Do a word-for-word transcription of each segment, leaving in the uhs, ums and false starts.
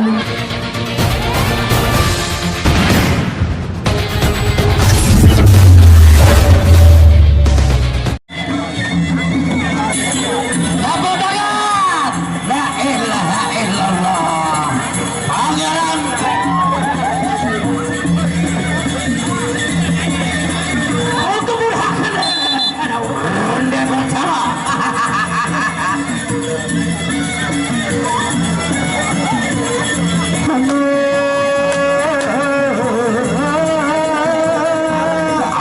Tepuk tangan. La ilaha illallah. Pangeran. Untuk berhak. Ronde pertama.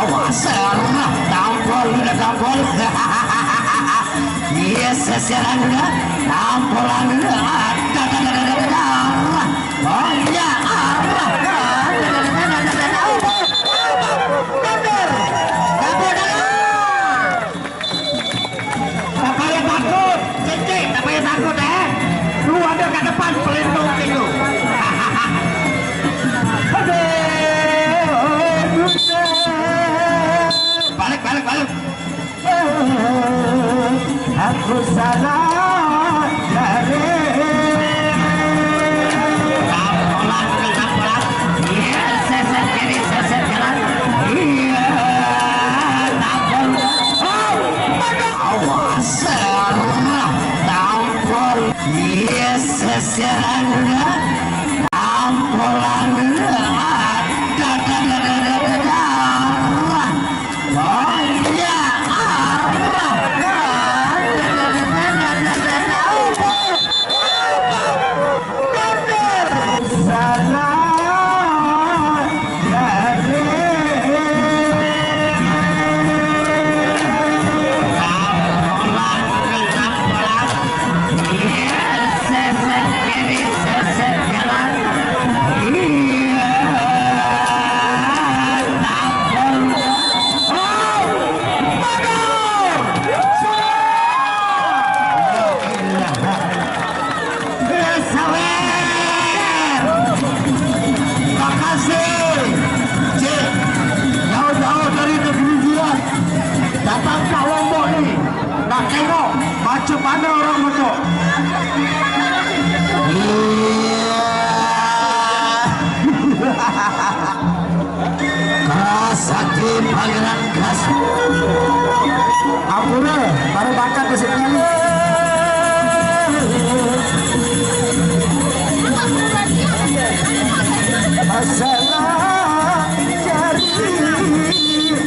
Awas, tampol, tampol. Iya, seseran dulu, tampolan dulu. Ada, ada, ada, ada, ada. Oh iya, arah. Mundur. Mundur. Tak payah takut, Cicik, tak payah takut, eh. Lu ada kat depan, pelindung lu. Aduh, balik, balik, balik. Aku salah dari. Pelan, pelan, pelan. Iya, seset kiri, seset kanan. Iya, tampol. Oh, awas, serah, tampol. Iya, seset anda, tampolan anda. Ada, ada, ada, ada, ada. Makasih. Cik, jauh-jauh dari negeri jiran datang ke Lombok ni. Nak tengok macam mana orang Lombok. Iya. Keras hati Pangeran Keras. Ampura, baru bakat tu sekali. Masalah jari.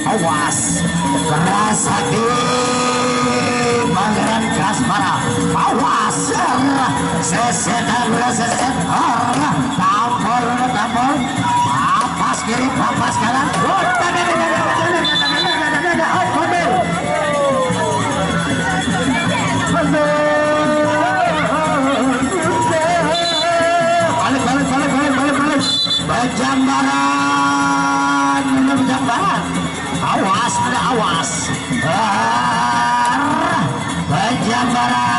Awas. Keras hati Pangeran Kasmara. Awas. Sesetan seset. Tampol, tampol. Papas kiri, papas kanan. Balik, balik, balik, balik, balik, balik. Bejambaran, ini bejambaran. Awas, ada awas. Ah, bejambaran.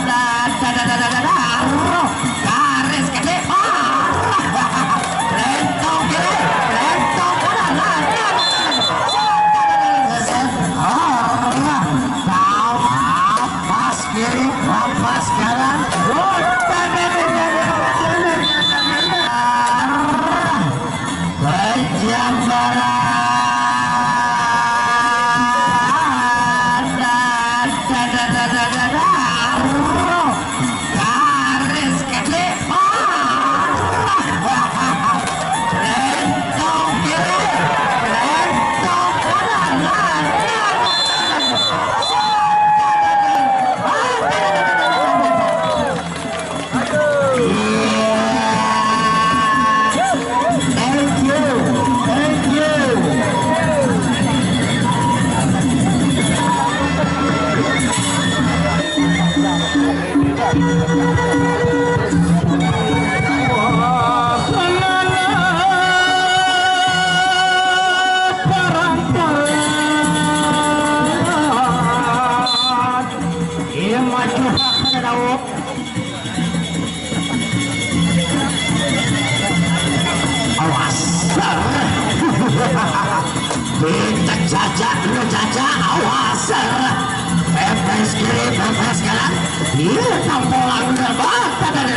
Da, da, da, da, da, da. Garis kecil. Ah. Lentong kiri, lentong kanan. Ah. Tahu, pas kiri, pas kanan. Bejambaran. Garis kecil. Rentong kiri, rentong kanan. Thank you. Thank you. Iya, maju. Awas. Kita jajak, lu jajak, awas. Pepes kiri, pepes kanan. Iya, tampolan udah batal dari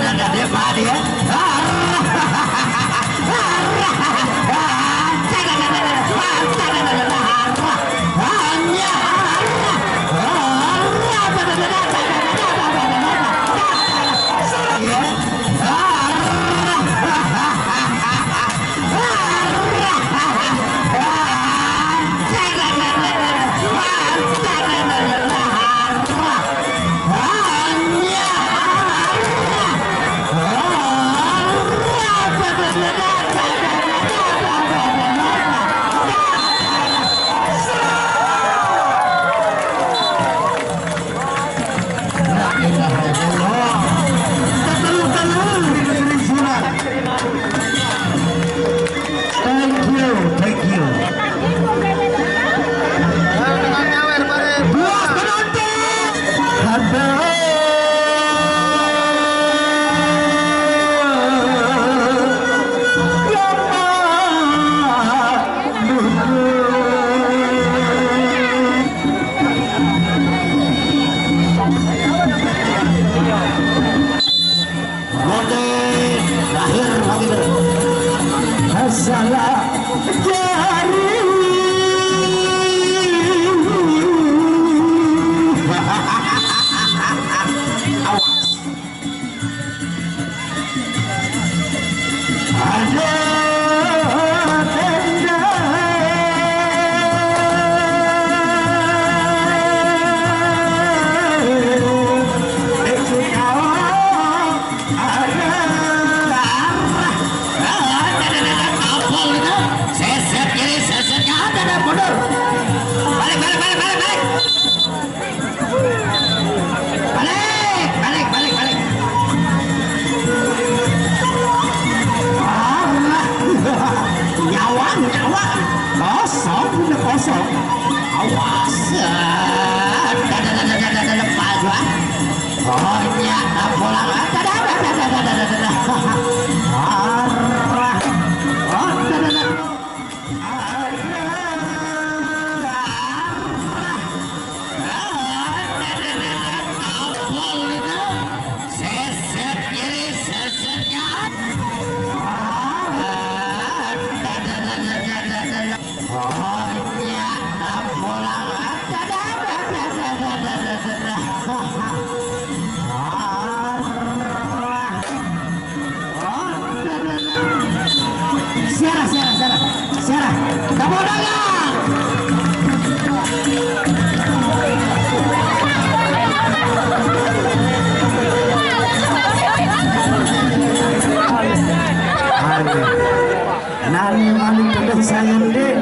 Salah jari. Awas. Ada tenda. Itu kawan. Ada. Arah. Ada, ada, ada. Apa itu? Seset kiri, seset kanan, ada, ada, mundur. Balik, balik, balik, balik, balik. Balik, balik, balik, balik. Alah. Nyawang, nyawang. Kosong, udah kosong. Awas. Ada, ada, ada, ada, ada, ada, Pak Juan. Oh, nyata pulang. Ada, ada, ada, ada, ada, ada, ada. Arah. Oh, ada, ada, ada. Siara, siara, siara. Siara. Kamu dengar? Nani mani kedeng sayende.